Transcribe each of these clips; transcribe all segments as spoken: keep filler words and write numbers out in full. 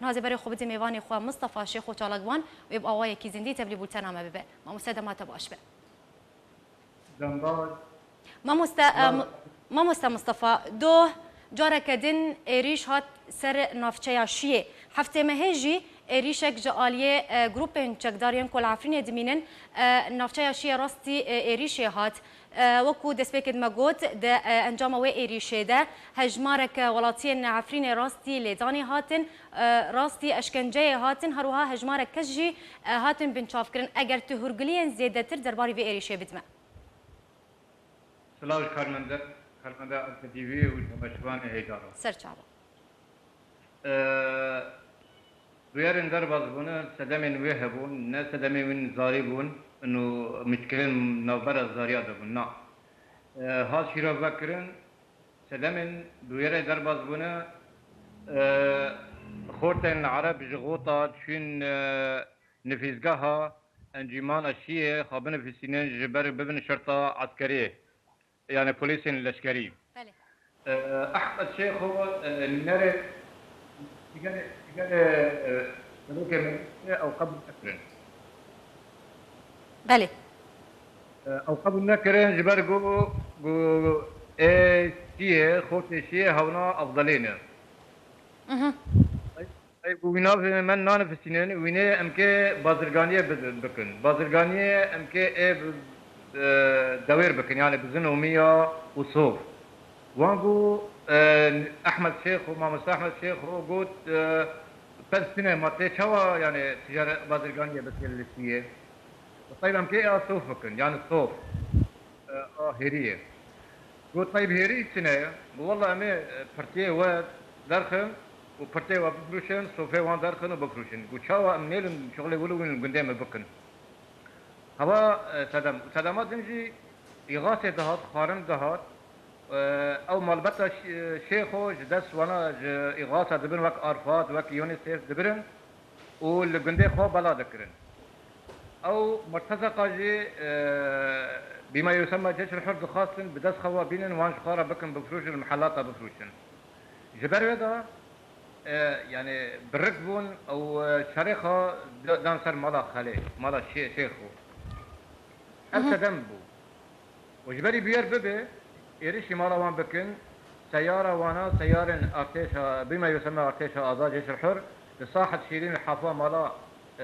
Hazê berê xwe bidî mêvanê xwe Mistefa Şêxo Çalakvan wê bi awayekî zindî tevlî bûltena me bibe. Mamoste dema te baş be. Dem baş. Mamoste, e, Spas. M-, Mamoste Mistefa, doh careke din êrîş hat ser navçeya Şiyê. Heftê mehê jî êrîşek ji aliyê, e, grûpên çekdar yên ku li Efrînê dimînin, e, navçeya Şiyê rastî, e, êrîşê hat. E, wekû destpêkê me got, di, e, encama wê êrîşê de hejmarek welatiyên Efrînê rastî lêdanê hatin, e, rastî eşkenceyê hatin, her wiha hejmarek kes jî, e, hatin binçavkirin. Eger tu hûrguliyên zêdetir derbarî vê êrîşê bidî me. Silav ji karmende, karmende Alfa T V û temaşevanê hêdar. Ser çava. Ee, bûyerên derbas bûne, sedemên wê hebûn, ne sedemên wî zarî bûn, û muşkilên navbera zariya de bûn. Na. Ee, hat şîrove kirin, sedemên bûyerê derbas bûne, ee, xortên Ereb ji Xota çûn, ee, nifîsgeha Encûmena Şiyê xwe binifîsînin ji ber bibin şerta eskeriyê. Yani polîsên leşkerî. Belê. E, Ehmed Şêxo, e, nûnerê digere, digere, e, serokê meclisê ew qebûl nekirin. Belê. E, ew qebûl nekirin ji ber ku, ku ê Şiyê, xortê Şiyê hewna Efdelê ne. Mhm. Ey, ku wî navê me nanifisînin, wînê em kê bazirganiyê bi-, bikin. Bazirganiyê em kê ê bi-, e, dewêr bikin, yani bi zin û miya û sov. Wan ku, e, Ehmed Şêxo, mamoste Ehmed Şêxo got, e, pez tune ma tê çawa, yani tijare bazirganiyê bikir li Şiyê? Tayb em kê a sov bikin, yani sov. E, a hêriyê. Got, "Tayb hêrî çi ne ye?" Got, "Walla em ê, e, pirtiyê we derxin û pirtê we bifrûşin, sofê wan derxin û bifrûşin." Got, "Çawa em nêlin şixulê wilo wîn li gundê me bikin?" Hava, e, sedem. Û sedema din jî îxasê dihat, xwarin dihat. E, ew malbeta Ş-, Şêxo ji dest wana ji îxasa dibin wek Arfad, wek UNICEF dibirin. û li gundê xwe bela dikirin. Ew murtezeqa jî, e, bîma yewsema Ceyşul Hur dixwastin bi dest xwe we bînin, wan ji xwe re bikin, bifrûşin, li mihellata bifrûşin. Ji ber wê de, e, yani bi rik bûn û, e, şerê xwe da-, dan ser mala Xelê, mala Şê-, Şêxo. Ev Mhm. sedem bû. Û ji berî bûyer bibe, êrişî mala wan bikin, seyara wana, seyarên artêşa, bîma yoseme artêşa azad Ceyşul Hur, di Sahet Şîrîn li hafa mala, e,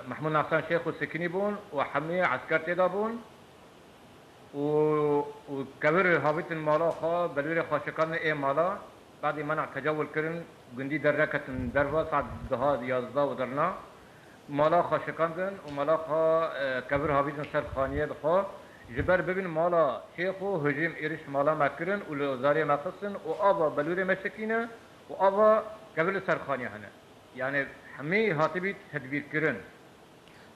Mehmûd Nahsan Şêx û Sikinî bûn û hemî esker tê de bûn û, û kevir havîtin mala xwe, belûrê xwe şikandin ê mala, badî mena tecawul kirin, gundî derneketin derva, saet duha yazdeh û derna. Mala xwe şikandin û mala xwe, e, kevir havîtin ser xaniyê xwe. Ji ber bibin mala Şêxo hicîm êriş mala me kirin û li zariyê me xistin û ava belûrê me şikîne û ava kevir li ser xaniyê hene. Yani hemî hatibî tedbîrkirin.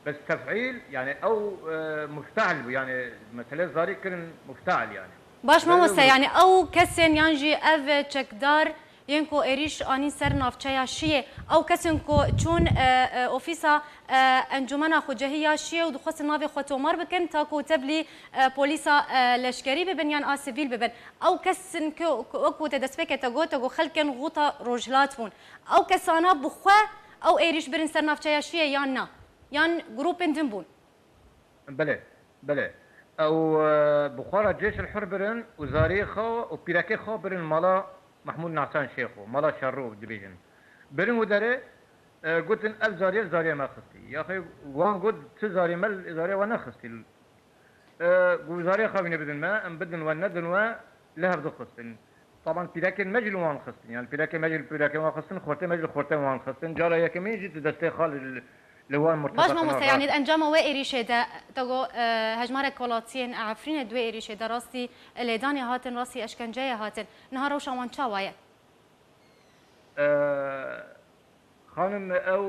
Bes tefîl, yani ew, e, muftehil bû, yani mesele zarî kirin muftehil yani. Baş Belê mamoste, bû. Yani ew kesên yan jî ev çekdar yên ku êrîş anîn ser navçeya Şiyê, ew kesên ku çûn, e, e, ofîsa, e, Encûmena Xwecehî ya Şiyê û dixwestin navê xwe tomar bikin, ta ku tevlî, e, polîsa, e, leşkerî bibin yan a sivîl bibin. Ew kesin ku, ku wekû te destpêkê te got, te got xelkên Xûta Rojhilat bûn. Ew kesana bi xwe ew êrîş birin ser navçeya Şiyê yan na? Yan grûpên din bûn? Belê, belê. Ew, e, bi xwe re cêş li hur birin û zariyê xwe û pîrekê xwe birin mala Mehmûd Nahsan Şêxo, mala Şerro dibêjin. Birin û derê, e, gotin, "Ev zariyê, zariyê me xistî." Yaxê wan got, "Ti zariyê me, zariyê we nexistî." E, got, "Zariyê xwe wînê bidin me, em bidin we, nedin we, li hev dixistin." Taban pîrekên me jî li wan xistin. Yani pîrekên me jî li pîrekên wan xistin, xortê me jî li xortên wan xistin. Cara yekemîn jî di destê xwe li, li wan Baş murtefeqina mamoste, ra- yani di encama wê êrîşê de, te got, e, hejmarek welatiyên Efrînê di wê êrîşê de rastî lêdanê hatin, rastî eşkenceyê hatin. Niha rewşa wan çawa ye? E, Xanim, ew,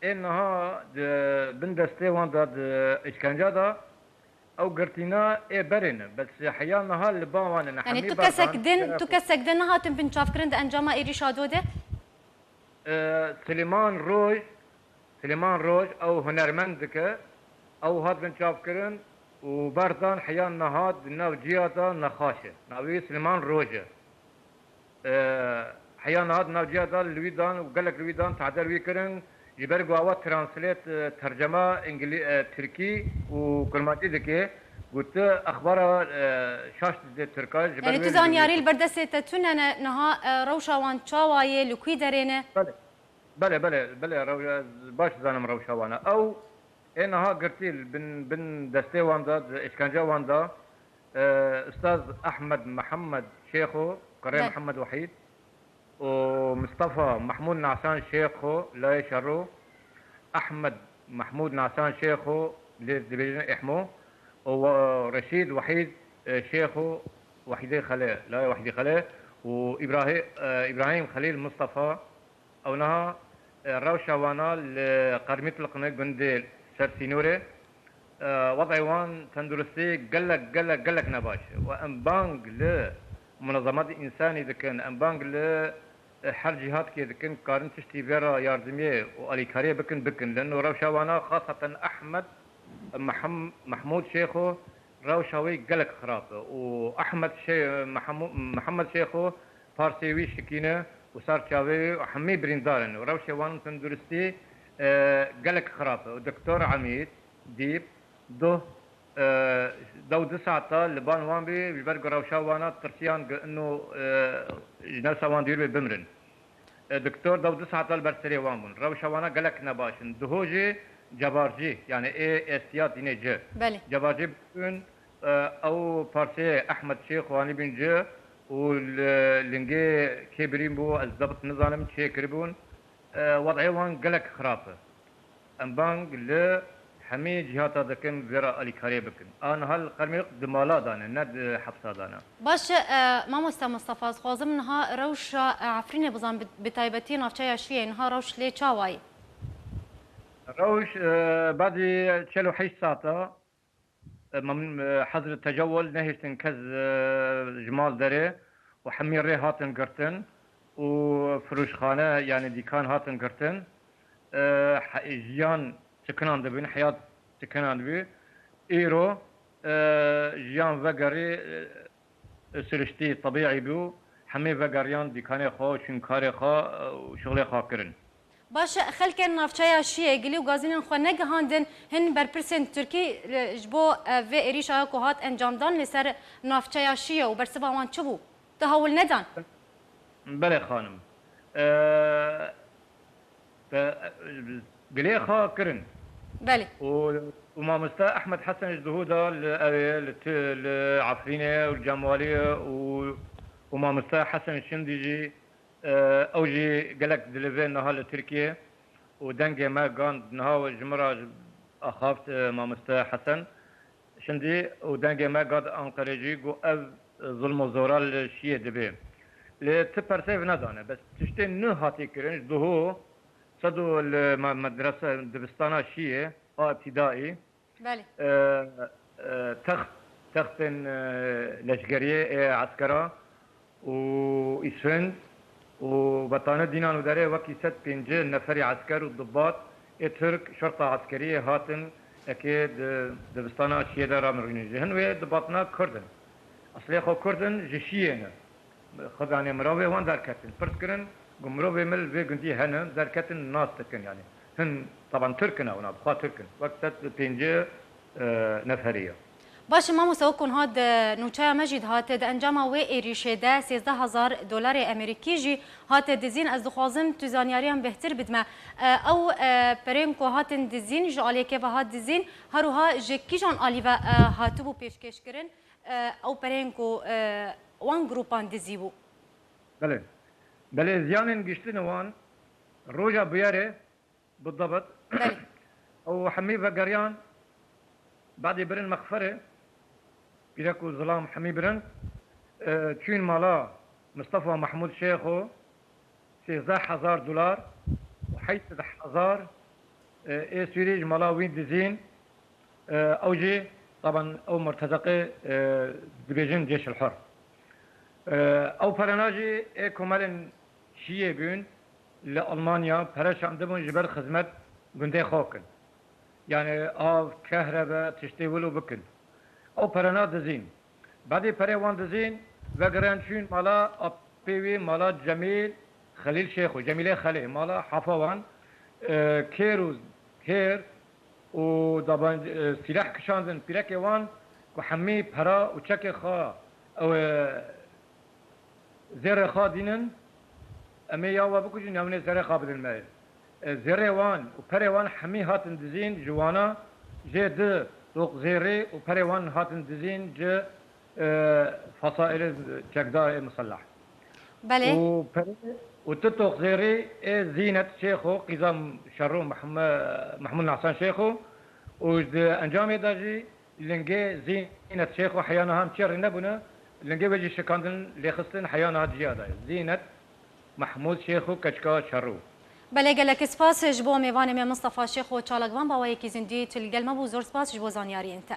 e, ê niha di bin destê wan de, di îşkence de, ew girtîna ê berê ne. Bes heya niha li ba wan in. Yani hemî tu kesek din, tu kesek din nehatin binçavkirin di encama êrîşa do de? E, Silêman Roj, Silêman Roj, ew hunermend dike, ew hat binçavkirin û berdan heya niha di nav ciya de nexaş e. Navê wî Silêman Roj e. E, Heya niha di navciya de li wî dan û gelek li wî dan, tehdê li wî kirin. Ji ber ku awa translate, e, tercema îngilî-, e, tirkî û kurmancî dike, ku tu exbara, e, şaş didê tirka, ji ber Yanî wê tu li wî zaniyarî li ber destê te tune ne, niha, e, rewşa wan çawa ye, li kwî derê ne? Belê. Belê, belê, belê, rew-, ez baş dizanim rewşa wan e. Ew ê niha girtî li bin, bin destê wan de, di îşkenca wan de, e, Ustaz Ehmed Mihemed Şêxo, kurê Belê. Mihemed Wehîd, û Mistefa Mehmûd Nasan Şêxo, layê şero, Ehmed Mehmûd Nasan Şêxo, lê dibêjin Ehmo, û we-, Reşîd Wehîd, e, Şêxo, Wehîdê Xelê, layê Wehîdê Xelê, û Îbrahî-, e, Îbrahîm Xelîl Mistefa, Ew niha, e, rewşa wana li Qermîtliq ne, gundê ser sînorê. E, wed'ê wan tenduristî gelek, gelek, gelek nebaş e. Û em bang li munezemat însanî dikin, em bang li, e, her cîhatkê dikin, karin tiştî vê re yardimiyê û alîkariyê bikin, bikin. Leno rewşa wana, xaseten Ehmed Mehem-, Mehmûd Şêxo, rewşa wî gelek xirab e. Û Ehmed Şê-, Mehemû-, Mihemed Şêxo, parsê wî şikîne û ser çavê wî û hemî birîndar in. Û rewşê wan tenduristî, e, gelek xirab e. Û Doktor Emîd Dîp, duh, e, dew du saeta li ban wan bî, ji ber ku rewşa wana tirsiyan ku ino, e, ji nefsa wan dûr bê, bimrin. E, doktor dew du saeta li ber serê wan bûn. Rewşa wana gelek nebaş in. Duho jî cebarcî, yani ê êstiya tîne ci. Belê. Cebarcî bûn, e, ew parsê Ehmed Şêx wanî bûn ci û li lingê kê birîn bû, ez debirt nizanim çê kiribûn. E, wed'ê wan gelek xirab e. Em bang li hemî cihata dikin vê re alîkariyê bikin. A niha li Qermîq di mala de ne, ne di hepsa de ne. Baş e, e, mamoste Mistefa, ez xwazim niha rewşa, e, Efrînê bizan, bi, bi taybetî navçeya Şiyê, niha rewş lê çawa ye? Rewş, e, badî çel û heşt saeta, e, mem-, e, hezr tecewul nehiştin kes, e, ji mal derê û hemî rê hatin girtin û firûşxane, yani dîkan hatin girtin. E, he-, jiyan tikinan dibin, heyat tikinan dibî. Îro, e, jiyan vegerî, e, siriştî tebîî bû. Hemî vegeriyan dîkanê xwe, şûn karê xwe, e, û şixulê xwe kirin. Baş e, xelkên navçeya Şiyê gilî û gazînên xwe negihandin, hin berpirsên Tirkî, e, ji bo, e, vê êrîşa ku hat encamdan li ser navçeya Şiyê û bersiva wan çi bû? Tu hewl nedan? Belê xanim. E, te, e, gilê xwe kirin. Belê. Û, û mamoste Ehmed Hesen ji duhû da li ew ê, li ti-, li Efrînê û li Cemwaliyê û, û mamoste Hesen Şindî jî, e, ew jî gelek dilivê niha li Tirkiyê û dengê me gand niha ji min re axaft, e, mamoste Hesen. Şindî û dengê me gat Anqerê jî, got ev zulm û zora li Şiyê dibe. Lê ti persê vinedane. Bes tiştê nû hatî kirin, ji duhû sedo li me-, medrese dibistana Şiyê a îbtidaî, Belê. e, e, text, textên, e, leşkeriyê ê eskera û îsfend û betane dînan û derê wekî sed pêncî neferî esker û dibat ê Tirk, şerta eskeriyê hatin ekê di dibistana Şiyê de ramirînin. Ji hin wê dibatina Kurd in. Eslê xwe Kurd in, ji Şiyê ne. Xwe, yanî mirovê wan derketin. Pirs kirin, got mirovê me li vê gundî hene, derketin nas dikin yanî. Hin, taban Tirk in ewna, bi xwe Tirk in. Wek sed pêncî, e, neferî ye. Baş e mamoste, wek ku niha di nûçeya me jî dihate, di encama wê êrîşê de sêzdeh hezar dolarê Amerîkî jî hate dizîn. Ez dixwazim tu zanyariyan bêhtir bidime. E, ew, e, perên ku hatin dizîn, ji aliyekê ve hat dizîn, her wiha ji kîjan alî ve, e, hatibû pêşkêşkirin, e, ew perên ku, e, wan grûpan dizîbû? Belê. Belê, ziyanên giştin wan roja bûyerê, Bidebit. Belê. Ew hemî vegeriyan, badê birin mexferê, pîrek û zilam hemî birin, e, çûn mala Mistefa Mehmûd Şêxo, sêzdeh hezar dolar û heyt sed hezar, e, ê Sûrî ji mala wî dizîn. E, ew jî, taban, ew murtezeqê, e, dibêjin Cêşil Hur. E, ew perena jî ê komelên Şiyê bûn li Almanya, pere şandibûn ji ber xizmet gundê xwe kin. Yani av, kehrebe, tiştê wilo bikin. Ew perena dizîn. Badê perê wan dizîn, vegeriyan çûn mala apê wî, mala Cemîl, Xelîl Şêxo, Cemîlê Xelê, mala hafa wan, e, kêr û hêr û daban-, e, sîleh kişandin pîrekê wan ku hemî pera û çekê xwe ew ê zêrê xwe dînin, em ê ya we bikujin ya hûn ê zêrê xwe bidin me. E, zêrê wan û perê wan hemî hatin dizîn ji wana jê di toq zêrê û perê wan hatin dizîn ji, e, fasailê çekdarê misellah. Belê. Û perê û tu toq zêrê ê Zînet Şêxo, qîza Şerro Mehme-, Mehmûd Nehsan Şêxo û di encamê de jî lingê Zînet Şêxo heya niha em çê rê nebûne, lingê wê jî şikandin lêxistin heya niha di jiya de ye. Zînet Mehmûd Şêxo keçika Şerro. Belê gelek spas ji bo mêvanê me Mistefa Şêxo çalakvan bawayekî zindî tu li gel me bû. Zor spas ji bo zanyariyên te.